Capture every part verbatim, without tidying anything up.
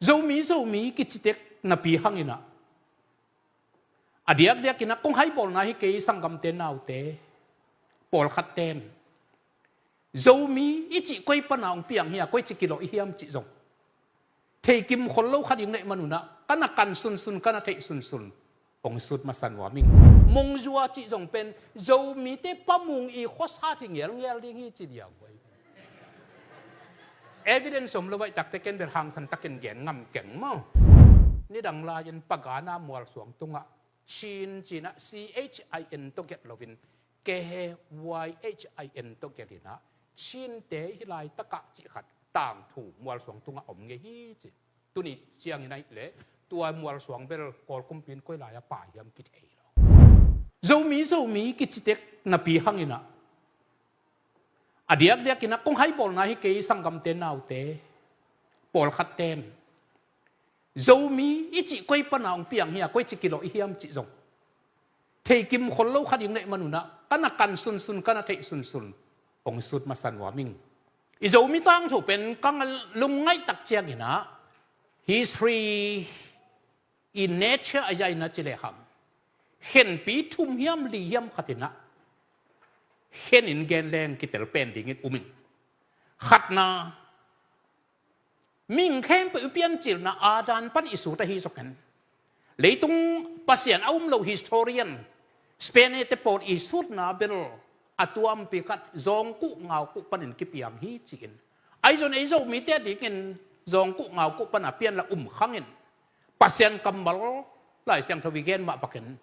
Zomi, Zomi kicitek napi hanginah, a diakdiakinah kong haibawlna hi kei, sanggamte, naute, pawlkhat ten Zomi i cih koi pana hong piang hi a, koi ci kilawh i hiam cih zong theikim khol lo kha ding na hih manunah, ka na kan sunsun, ka na theih sunsun hong sut masa nuam ing. Mungzua cih zong pen Zomite Pa Mung i khuasat hi ngelngel ding hi ci dia guai. Evidence om lo a, i takte ken bel hangsan takin gen ngam keng maw. Nidang lai-in Pagana mualsuang tungah Chin cinah C H I N tawh gelh loin K H Y H I N tawh gelhinah Chinte hih laitakah cih khat tangthu mualsuang tungah om ngei hi ci. Tuni ciangin ahih leh tua mualsuang bel Kawl kumpi in koi lai-ah pai hiam kithei lo. Zomi, Zomi kicitek napi hanginah, a diakdiakinah kong haibawlna hi kei, sanggamte, naute, pawlkhat ten Zomi i cih koi pana hong piang hi a, koi ci kilawh i hiam cih zong theikim khol lo kha ding na hih manunah, ka na kan sunsun, ka na theih sunsun hong sut masa nuam ing. I Zomi tangthu pen ka lungngaih tak cianginah history i nature a yaina ci lehang khenpi thum hiam li hiam khatinah khenin gen leng kitel pen dingin um ing. Khatna, mihing khempeuh i piancilna Adam pan i sut ahi zongin, leitung Pasian a um lo historian Spain-te pawl i sutna bel a tuampi khat Zawngkuh Ngaukuh panin kipiang hi ci-in, ahi zong ei Zomite a dingin Zawngkuh Ngaukuh pana pianla um khangin, Pasian kammal Lai Siangtho i gen mah bangin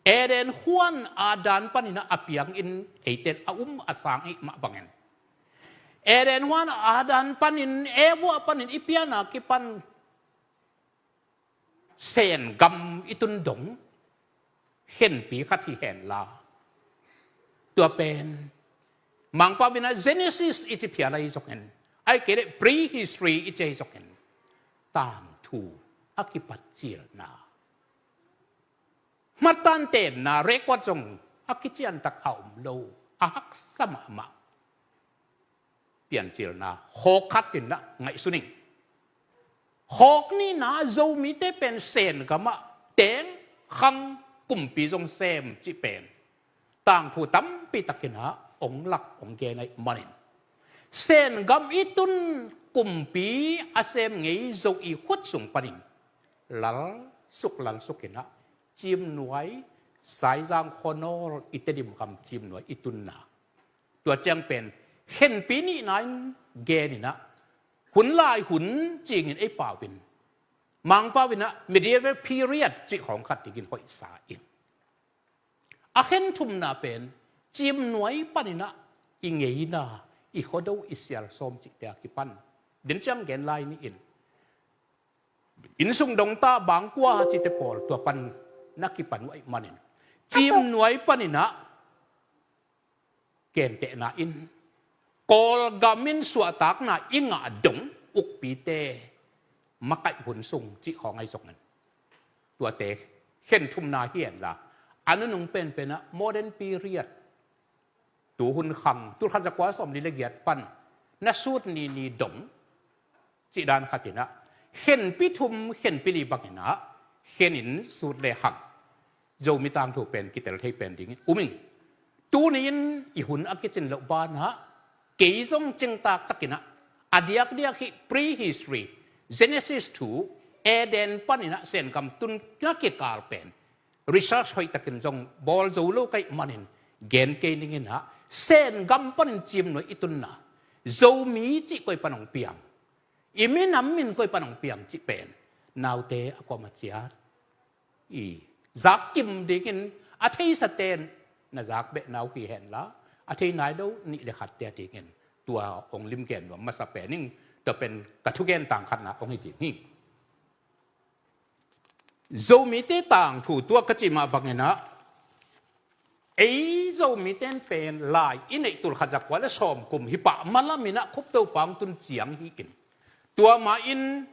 Eden huan Adam paninah a piangin eite a um a sang i hih mah bangin, Eden huan Adam panin, Eva panin i piana kipan Sen gam i tun dong khenpi khat hi henla, tua pen Mangpau inah Genesis i ci phial ahi zongin, ahih kei leh prehistory i ci ahi zongin, tangthu a kipat cilna, hmattan tenna record zong a kiciantak a om lo, a haksa mahmah piancilna khawk khat inah ngaihsun ing. Khawk nihna, Zomite pen Sen gamah teng, khang, kumpi zong sem cih pen tangthu tampi takinah hong lak hong gen ahih manin, Sen gam i tun kumpi a sem ngei Zo i khut sung panin lal suk lal sukinah Cimnuai, Saizang, Khuanawl, i Tedim gam Cimnuai i tunna, tua ciang pen khenpi nihna in geninah, hun lai hun cingin ei pau in, Mangpau inah medieval period cih khawng khat dingin hoihsa in, a khen thumna pen Cimnuai paninah i ngeina, i Khuado, i Sialsawm cihte a kipan, den ciang gen lai ni in, innsung dongta bangkua cihte pawl tua pan na kipan uh ahih manin, Cimnuai paninah gentehna in Kawlgam in suahtakna i ngah dong ukpite makaih hun sung cih khawng ahi zongin, tuate khen thumna hi henla, a nunung penpenah modern period, tuhun khang, tulkhat zakua sawmli le giat pan na sut ni ni dong cih dan khatinah, khenpi thum khenpi li banginah khenin sut lehang Zomi tangthu pen kitel thei pen dingin um ing. Tuni-in i hun a kicin loh banah kei zong cingtak takinah a diakdiak hih prehistory, Genesis thu, Eden paninah Sen gam tun na kikal pen research hoihtakin zong bawl zo lo ka hih manin gen kei ninginah, Sen gam panin Cimnuai i tunna, Zomi cih koi pan hong piang, i minam min koi pan hong piang cih pen naute a kuamah ciat i zak kim dingin, a theisate in na zak beh na uh hi henla, a thei nai lo nih le khatte a dingin tua hong limgen nuam masa pen ing. Tua pen ka thugen tang khatna hong hi ding hi. Zomite tangthu tua ka cih mah banginah, ei Zomite in pen lai i neih tulkhat zakua le sawm kum hi pah, malaminah Khup Topa hong tun ciang hi in, tua mah in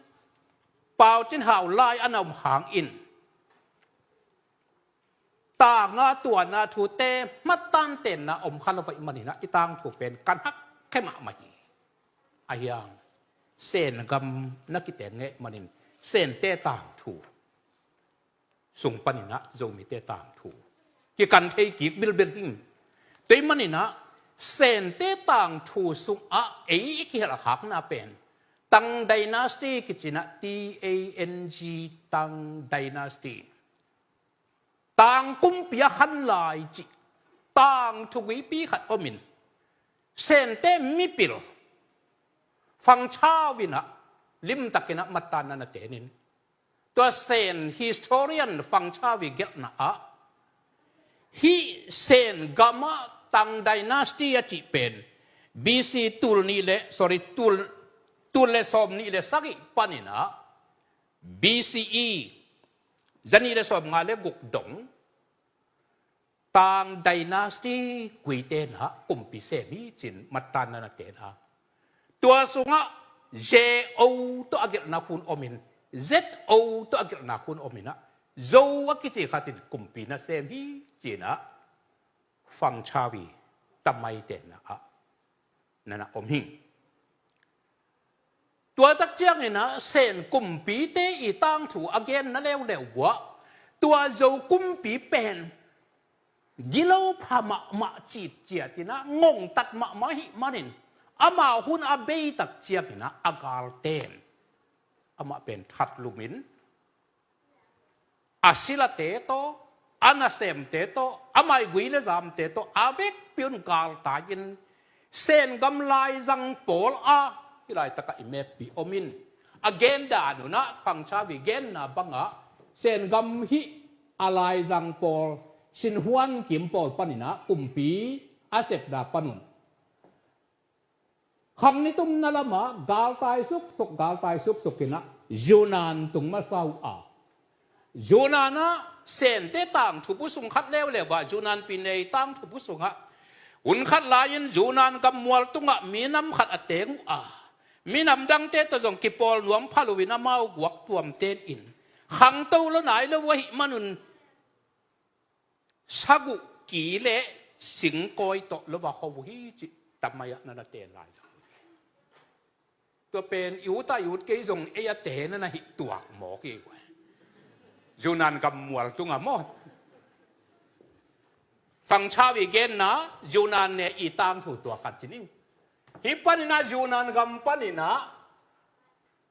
Pau Cin Hau lai a na om hangin tanga tuana thute hmattan tenna om kha lo ahih maninah i tangthu pen kan hak khe mahmah hi. Ahiang Sen gam na kiteng ngei manin Sente tangthu sung paninah Zomite tangthu kikan thei kik bilbil hing. Tei maninah Sente tangthu sungah ei i kihelh a khakna pen Tang Dynasty kicinah, T A N G, Tang Dynasty. Tang kumpi a khan lai cih tangthu guipi khat omin, Sente mipil Fangchau inah limtakinah mattanna na tenin, tua Sen historian Fangchau i gelhna ah hih Sen gamah Tang Dynasty a cih pen B C tul nih le, sorry, tul, tul le sawm nih le sagih paninah B C E zanih le sawm nga le guk dong Tang Dynasty guite inah kumpi sem hi cin mattanna na ten a, tua sungah Z O tawh a gelhna hun omin, Z O tawh a gelhna hun ominah Zo a kici khatin kumpi na sem hi cinah Fangchau i tamai tenna ah na na om hing. Tua tak cianginah Sen kumpite i tangthu a genna leuleu uah tua Zo kumpi pen gilo pha mahmah citciatinah ngongtat mahmah ahih manin ama hun a beitak cianginah a galten amah pen thatlumin a silate tawh, a nasemte tawh, a maigui le zamte tawh a vekpi un galtai-in Sen gam laizang pawl ah hih laitakah i meppi omin a gen dan unah Fangchau i genna bangah Sen gam hih a laizang pawl Sin Huan Kim pawl paninah kumpi a sepna panun khang nitumna lamah galtai suksuk, galtai suksukinah Yunnan tung masa uh a, Yunnan ah Sente tangthu bu sung khat leuleu ah Yunnan pinei tangthu bu sungah hun khat lai-in Yunnan gammual tungah minam khat a teng uh a, minam dangte tawh zong kipawl nuam pha loin amau guak tuamten in khangto lo nai lo uh ahih manun saguh ki le singkawi tawh lo va kho uh hi cih tamai ah na na ten lai. Tua pen i ut a i ut kei zong ei a te na na hih tuak mawk hi. Yunnan gammual tungah maw? Fangchau i genna Yunnan ne i tangthu tua khat ci ning. Hih paninah Yunnan gam paninah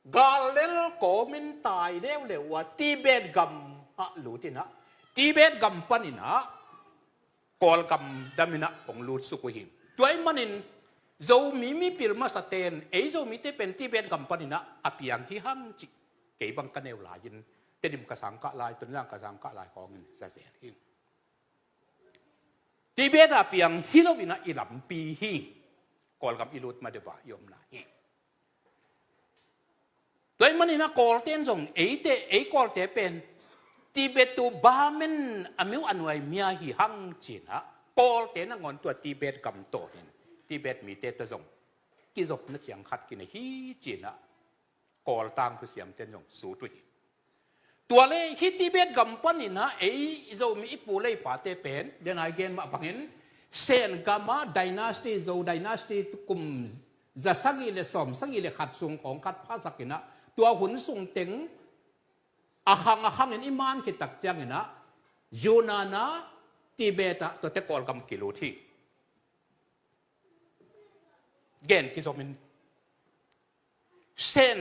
gal lel kawmin tai leuleu uh a Tibet gam ah lutinah Tibet gam paninah Kawlgam daminah hong lutsuk uh hi. Tua ahih manin Zomi mipil masaten ei Zomite pen Tibet gam paninah a piang hi hang cih kei bang ka neu lai-in Tedim ka sangkah lai, Tonzang ka sangkah lai khawngin zazel hi. Tibet a piang hi loinah i lampi hi. Kawlgam i lut ma deuh a i omna hi. Tua ahih maninah Kawlte in zong eite, ei Kawlte pen Tibet tu bamen a miu a nuai mia hi hang cinah Kawlte nangawn tua Tibet gam tawh hin Tibet mite tawh zong kizopna ciang khat kinei hi cinah Kawl tangthu siamte in zong sut uh hi. Tua le hih Tibet gam paninah ei Zomi i pu le i pate pen denai gen mah bangin Sen gamah dynasty, Zo dynasty kum za sagih le sawm sagih le khat sung khawng khat phasakinah tua hun sung teng a khang a khangin i man khit tak cianginah Yunnan ah Tibet ah tuate Kawlgam kilut hi. Gen kizomin Sen